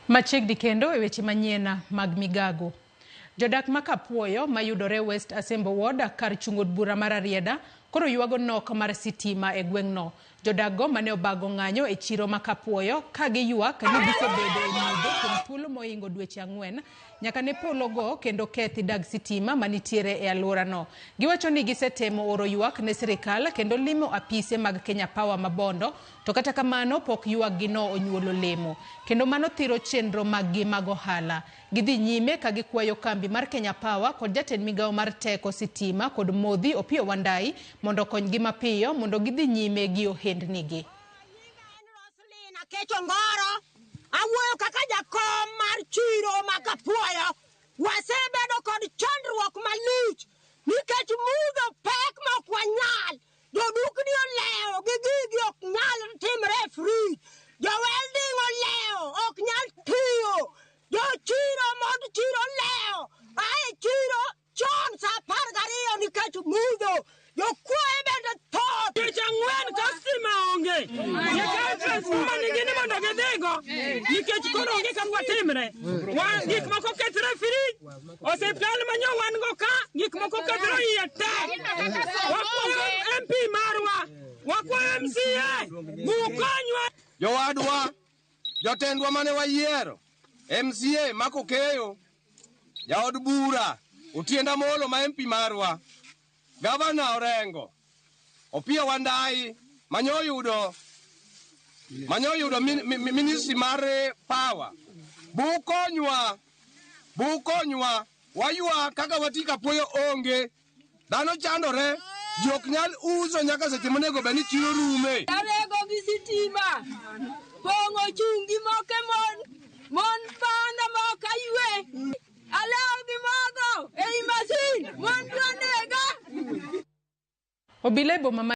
Machiegni kendo e weche manyien mag migago. Jodak ma Kapuoyo mayudore West Asembo Ward kar chung' od bura mar Rarieda koro ywago nok mar sitima e gweng'no. Jodakgo mane obago ng'anyo e chiro ma Kapuoyo ka giywak ni gisebedo e mudho kuom thuolo mohingo dweche ang'wen nyaka ne polo go kendo kethi dag sitima manitiere e alworano. Giwacho ni gisetemo oro ywak ne sirikal kendo limo apise mag Kenya Power ma Bondo to kata kamano pok ywakgino onyuolo lemo kendo mano thiro chenro maggi mag ohala. Gidhi nyime ka gikwayo kambi mar Kenya Power kod jatend migawo mar teko sitima kod modhi Opiyo Wandayi mondo okonygi mapiyo mondo gidhi nyime gi ohendnigi. Nyinga en Roselyn Akech Ongoro. Awuoyo kaka jakom mar chiro ma Kapuoyo. Wasebedo kod chandruok malich nikech mudho pek ma ok wanyal. Jodukni olewo gi gigi ok nyal timre e frij. Jo welding olewo ok nyal tiyo. Jochiro mond chiro olewo ae chiro chon sa 12 nikech mudho. Jokuoye bende thoth. Tich ang'wen ka stima onge, gikawo transformer ni gini mondo gidhigo nikech koro onge kaka watimre. Gik moko kethre e frij, osiptal manyo wan go ka, gik moko kethre iye tek. Wakwayo MP marwa, wakwayo MCA, bukonywa. Jowadwa, jotendwa mane wayiero, MCA Mako Keyo, jaod bura Otiende Amolo ma MP marwa, Gavana Orengo, Opiyo Wandayi manyo yudo ministry mar power. Bukonywa, bukonywa, waywak kaka wati Kapuoyo onge. Dhano chandore, ji ok nyal uso nyaka seche monego bed ni chiro rume. Arego gi sitima, pong'o chungi moke mon, mon panda mok aywe, alewo gi mogo ei masin, mon dwa nega. Obila e boma ma